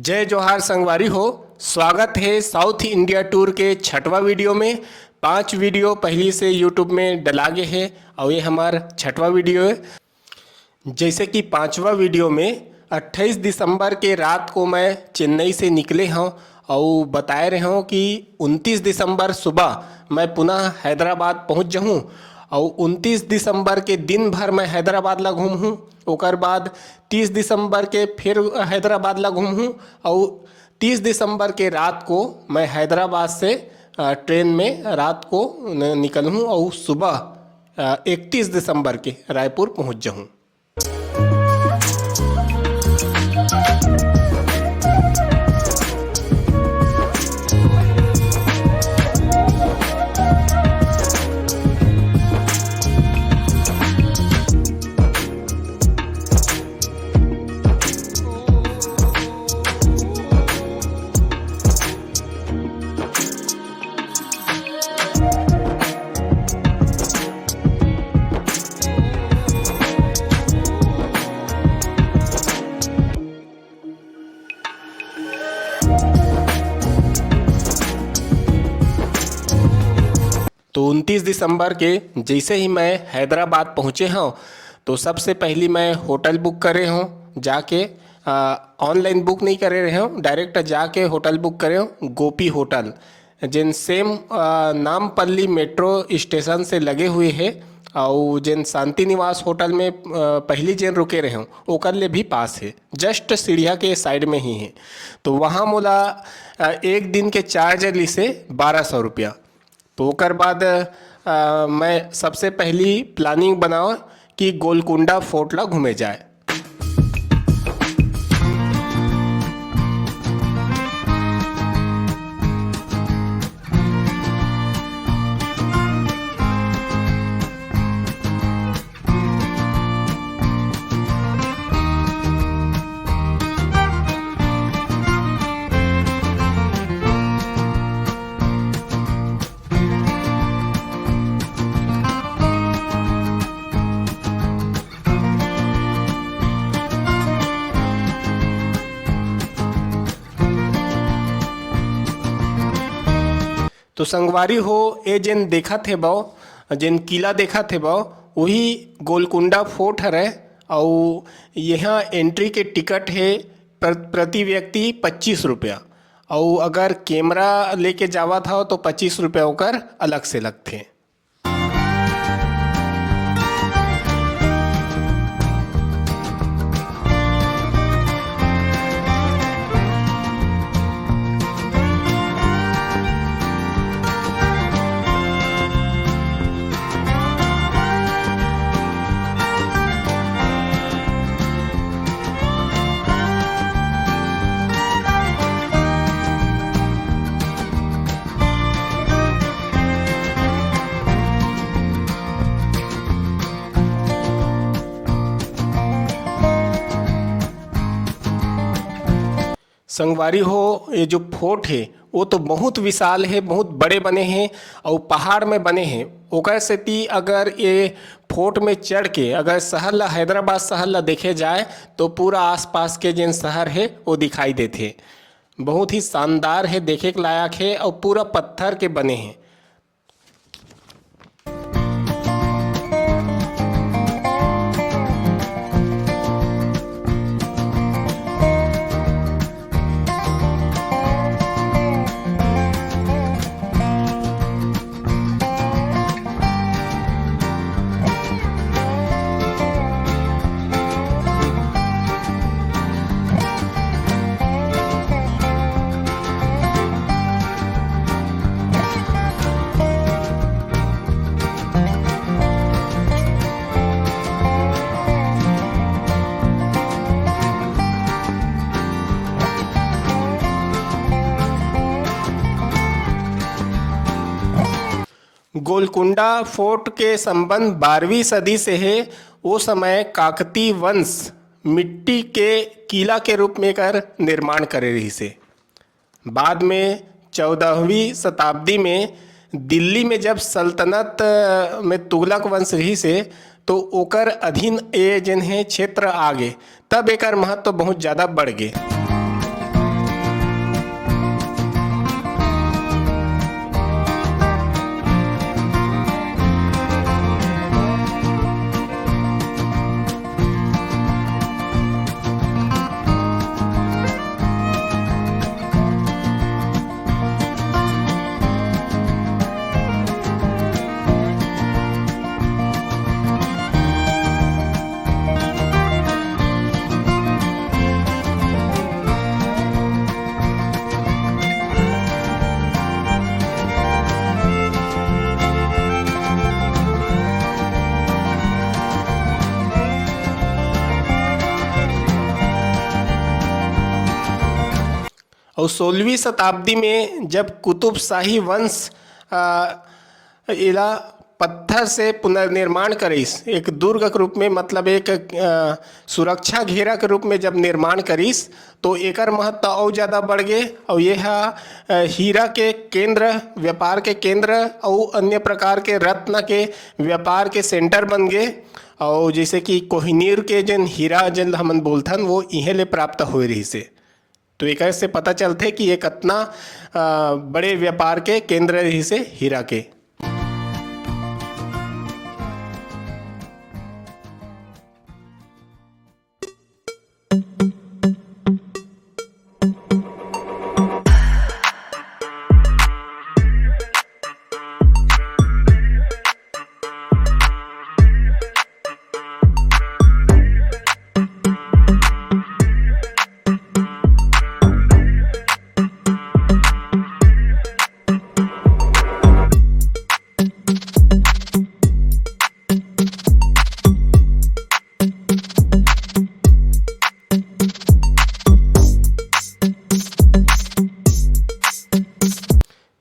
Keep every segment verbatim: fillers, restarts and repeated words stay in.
जय जोहार संगवारी हो, स्वागत हे South India Tour के छठवां वीडियो में। पांच वीडियो पहिली से YouTube में डला गे हे अउ ये हमार छठवां वीडियो हे। जैसे कि पांचवा वीडियो में अट्ठाईस दिसंबर के रात को मैं चेन्नई से निकले हौं अउ बताए रहे हौं कि उनतीस दिसंबर सुबह मैं पुनः हैदराबाद पहुंच जहूं अउ उनतीस दिसंबर के दिन भर मैं हैदराबाद ला घूमहूं। ओकर बाद तीस दिसंबर के फिर हैदराबाद ला घूमहूं अउ तीस दिसंबर के रात को मैं हैदराबाद से, अ, ट्रेन में रात को न-, निकलहूं अउ सुबह, अ, इकतीस दिसंबर के रायपुर पहुंच जहूं। तो उनतीस दिसंबर के जैसे ही मैं हैदराबाद पहुँचे हौं, तो सबसे पहली मैं होटल बुक करे हौं जाके। अ, ऑनलाइन बुक नहीं करे रहे हौं, डायरेक्ट जाके होटल बुक करे हौं, गोपी होटल, जेन सेम, अ, नामपल्ली मेट्रो स्टेशन से लगे हुए हे, अउ जेन शांति निवास होटल में, अ, पहली जेन रुके रहे हौं, ओकर ले भी पास हे, जस्ट सीढ़िया के साइड में ही हे। तो वहाँ मोला, अ, एक दिन के चार्ज लिसे बारह सौ रुपया। तो ओकर बाद, अ, मैं सबसे पहली प्लानिंग बनाओ कि गोलकुंडा फोर्ट ला घूमे जाए। तो संगवारी हो, ए जेन देखत हेबव, जेन किला देखत हेबव, वही गोलकुंडा फोर्ट हरे। अउ यहाँ एंट्री के टिकट हे प्र-, प्रति व्यक्ति पच्चीस रुपया। अउ अगर कैमरा लेके जावत हव तो पच्चीस रुपया ओकर अलग से लगथे। संगवारी हो, ये जो फोर्ट हे, वो तो बहुत विशाल हे, बहुत बड़े बने हे अउ पहाड़ में बने हे। ओकर सेती अगर ये फोर्ट में चढ़ के अगर शहर ला, हैदराबाद शहर ला देखे जाए, तो पूरा आसपास के जेन शहर हे, वो दिखाई देथे। बहुत ही शानदार हे, देखे के लायक हे अउ पूरा पत्थर के बने हे। गोलकुंडा फोर्ट के संबंध बारहवीं सदी से हे। ओ समय काकती वंश मिट्टी के किला के रूप में एकर निर्माण करे रहिस हे। बाद में चौदहवीं शताब्दी में दिल्ली में जब सल्तनत, अ, में तुगलक वंश रहिस हे, तो ओकर अधीन ए जेन हे क्षेत्र आ गे, तब एकर महत्व बहुत ज़्यादा बढ़ गे। और सोलहवीं शताब्दी में जब कुतुब शाही वंश, आ, एला पत्थर से पुनर्निर्माण करिस, एक दुर्ग के रूप में, मतलब एक, अ, सुरक्षा घेरा के रूप में जब निर्माण करिस, तो एकर महत्व अउ ज़्यादा बढ़ गे। और ये हा, अ, हीरा के केंद्र, व्यापार के केंद्र, और अन्य प्रकार के रत्न के व्यापार के center बन गे। और जैसे कि कोहिनूर के जेन हीरा, जेन हमन बोलथन, वो इहें ले प्राप्त होए रहिसे। तो एकर से पता चलथे कि ये कतना, अ, बड़े व्यापार के केंद्र रहिसे हीरा के।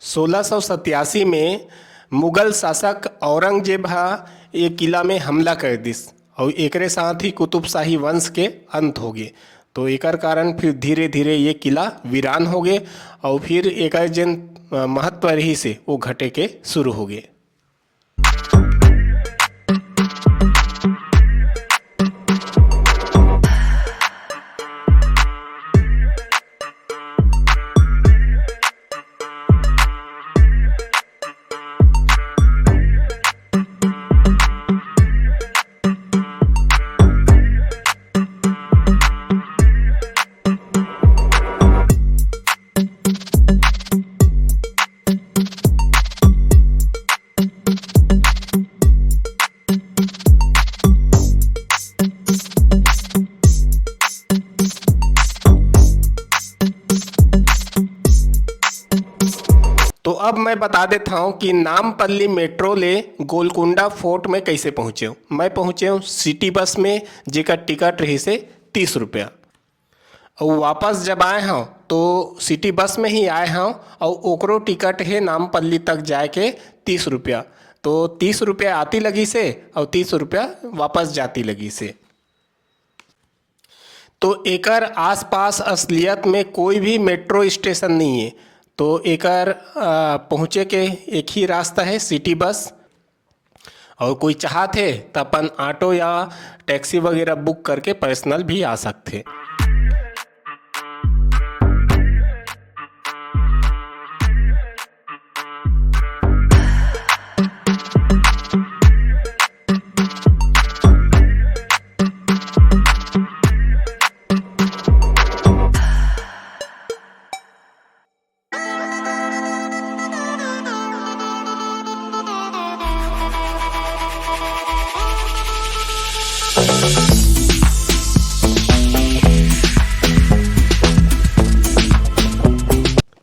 सोलह सौ सत्तासी में मुगल शासक औरंगजेब ह ये किला में हमला कर दिस और एकरे साथ ही कुतुब शाही वंश के अंत हो गए। तो एकर कारण फिर धीरे धीरे ये किला वीरान हो गए और फिर एकर जेन, अ, महत्व रहिसे वो घटे के शुरू हो गए। तो अब मैं बता देता हूँ कि नामपल्ली मेट्रो ले गोलकुंडा फोर्ट में कैसे पहुँचे हूँ। मैं पहुँचे हूँ सिटी बस में, जेकर टिकट रहिसे तीस रुपया। और वापस जब आए हूँ तो सिटी बस में ही आए हूँ और ओकरो टिकट है नामपल्ली तक जाए के तीस रुपया। तो तीस रुपया आती लगिसे और तीस रुपया वापस जाती लगिसे। तो एकर आसपास असलियत में कोई भी मेट्रो स्टेशन नहीं है। तो एकर, अ, पहुँचे के एक ही रास्ता है, सिटी बस। और कोई चाहत है तो अपन ऑटो या टैक्सी वगैरह बुक करके पर्सनल भी आ सकते।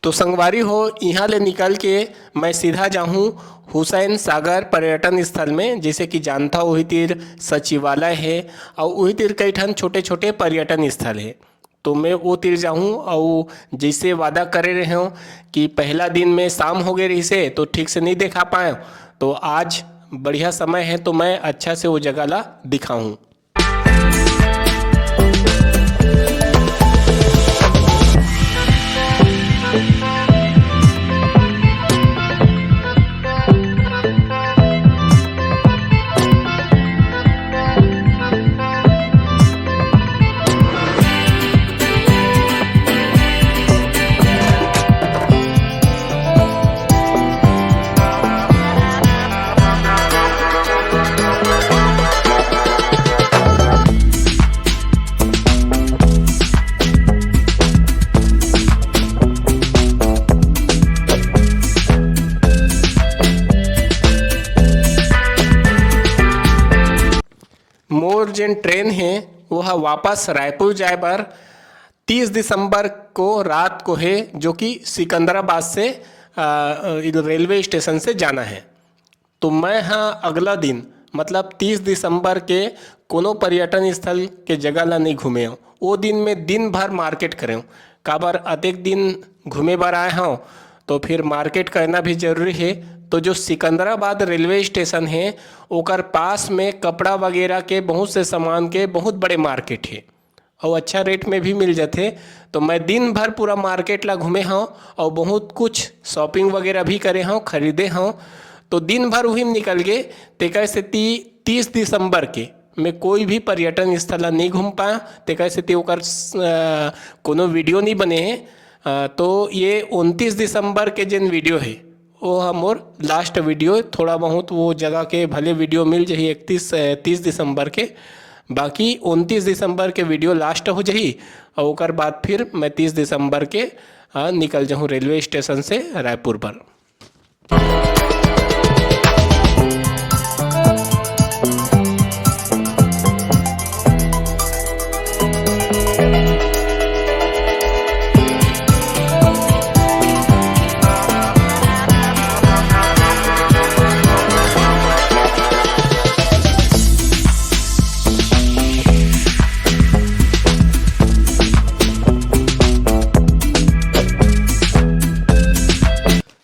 तो संगवारी हो, इहाँ ले निकल के मैं सीधा जाहूँ हुसैन सागर पर्यटन स्थल में। जैसे कि जानता हो, वही तीर सचिवालय है और वही तीर कई ठन छोटे छोटे पर्यटन स्थल है। तो मैं वो तीर जाहूँ और जैसे वादा करे रहे हूँ कि पहला दिन में शाम हो गए रहिसे तो ठीक से नहीं देखा पाए, तो आज बढ़िया समय है तो मैं अच्छा से वो जगह ला दिखाऊँ। मोर जेन ट्रेन हे, वो ह वापस रायपुर जाए बर तीस दिसंबर को रात को हे, जो कि सिकंदराबाद से, अ, रेलवे स्टेशन से जाना है। तो मैं ह अगला दिन, मतलब तीस दिसंबर के, कोनो पर्यटन स्थल के जगह ला नहीं घूमे हूँ। वो दिन में दिन भर मार्केट करे हूँ। काबर अतेक दिन घूमे बर आए हव, तो फिर मार्केट करना भी जरूरी हे। तो जो सिकंदराबाद रेलवे स्टेशन हे, ओकर पास में कपड़ा वगैरह के बहुत से सामान के बहुत बड़े मार्केट हे, अउ अच्छा रेट में भी मिल जाथे। तो मैं दिन भर पूरा मार्केट ला घूमे हव अउ बहुत कुछ शॉपिंग वगैरह भी करे हव, खरीदे हव। तो दिन भर उही में निकल गे। तेकर सेती तीस दिसंबर के मैं कोई भी पर्यटन स्थल ला नहीं घूम पाया, तेकर सेती ओकर स-, अ, कोनो वीडियो नहीं बने हे। अ, तो ये उनतीस दिसंबर के जेन वीडियो हे, वो ह मोर लास्ट वीडियो। थोड़ा बहुत वो जगह के भले वीडियो मिल जाही इकतीस, अ, तीस दिसंबर के, बाकी उनतीस दिसंबर के वीडियो लास्ट हो जाही। और ओकर बाद फिर मैं तीस दिसंबर के, अ, निकल जाहूँ रेलवे स्टेशन से रायपुर बर।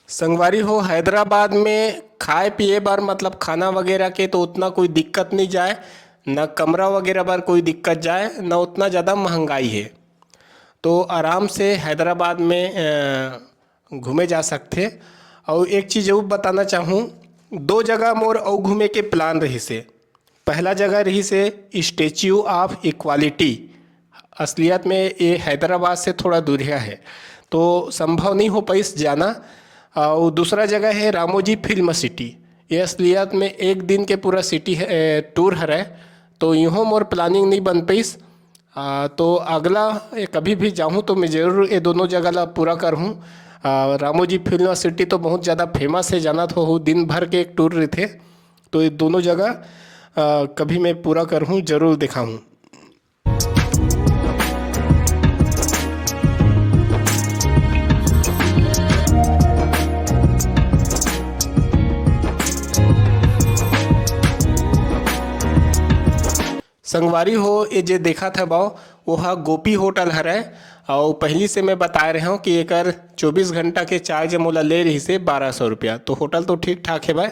संगवारी हो, हैदराबाद में खाए पिए बर, मतलब खाना वगैरह के तो उतना कोई दिक्कत नहीं जाए, ना कमरा वगैरह बर कोई दिक्कत जाए, ना उतना ज़्यादा महंगाई है। तो आराम से हैदराबाद में, अ, घूमे जा सकथे। और एक चीज़ और बताना चाहूँ, दो जगह मोर अउ घूमे के प्लान रहिसे। पहला जगह रहिसे स्टैच्यू ऑफ इक्वालिटी, असलियत में ये हैदराबाद से थोड़ा दूरिया है, तो संभव नहीं हो पाइस जाना। और दूसरा जगह है रामोजी फिल्म सिटी, ये असलियत में एक दिन के पूरा सिटी है, ए, टूर हरे, तो इहों मोर प्लानिंग नहीं बन पाइस। आ, तो अगला, ए, कभी भी जाहूँ तो मैं जरूर ये दोनों जगह ला पूरा करहूँ। आ, रामोजी फिल्म सिटी तो बहुत ज़्यादा फेमस है, जानत हो, दिन भर के एक टूर रहिथे, तो ये दोनों जगह, आ, कभी मैं पूरा करहूँ, जरूर दिखाहूँ। संगवारी हो, ये जे देखत हवव, वो ह गोपी होटल हरय। अउ पहिली से मैं बताए रहे हूँ कि एकर चौबीस घंटा के चार्ज मोला ले रहिसे बारह सौ रुपया। तो होटल तो ठीक ठाक हेवय,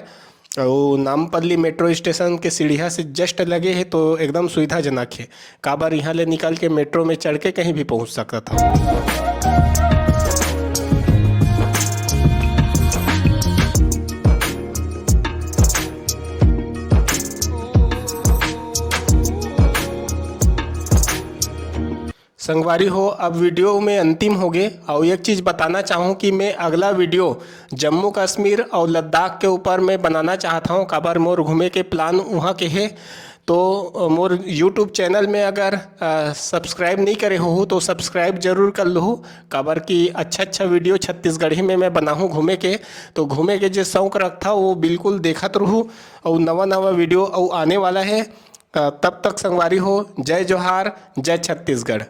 अउ नामपल्ली मेट्रो स्टेशन के सीढ़िया से जस्ट लगे हे, तो एकदम सुविधाजनक हे। काबर इहाँ ले निकल के मेट्रो में चढ़ के कहीं भी पहुँच सकत हव। संगवारी हो, अब वीडियो में अंतिम होगे। अउ एक चीज़ बताना चाहूँ कि मैं अगला वीडियो जम्मू कश्मीर अउ लद्दाख के ऊपर में बनाना चाहत हूँ, काबर मोर घूमे के प्लान वहाँ के हे। तो, अ, मोर YouTube चैनल में अगर, अ, सब्सक्राइब नहीं करे होहू तो सब्सक्राइब जरूर कर लूहू, काबर कि अच्छा अच्छा वीडियो छत्तीसगढ़ी में मैं बनाहूँ घूमे के। तो घूमे के जे शौक रखथा वो बिल्कुल देखत रहू, अउ नवा नवा वीडियो अउ आने वाला है। अ, तब तक संगवारी हो, जय जोहार, जय छत्तीसगढ़।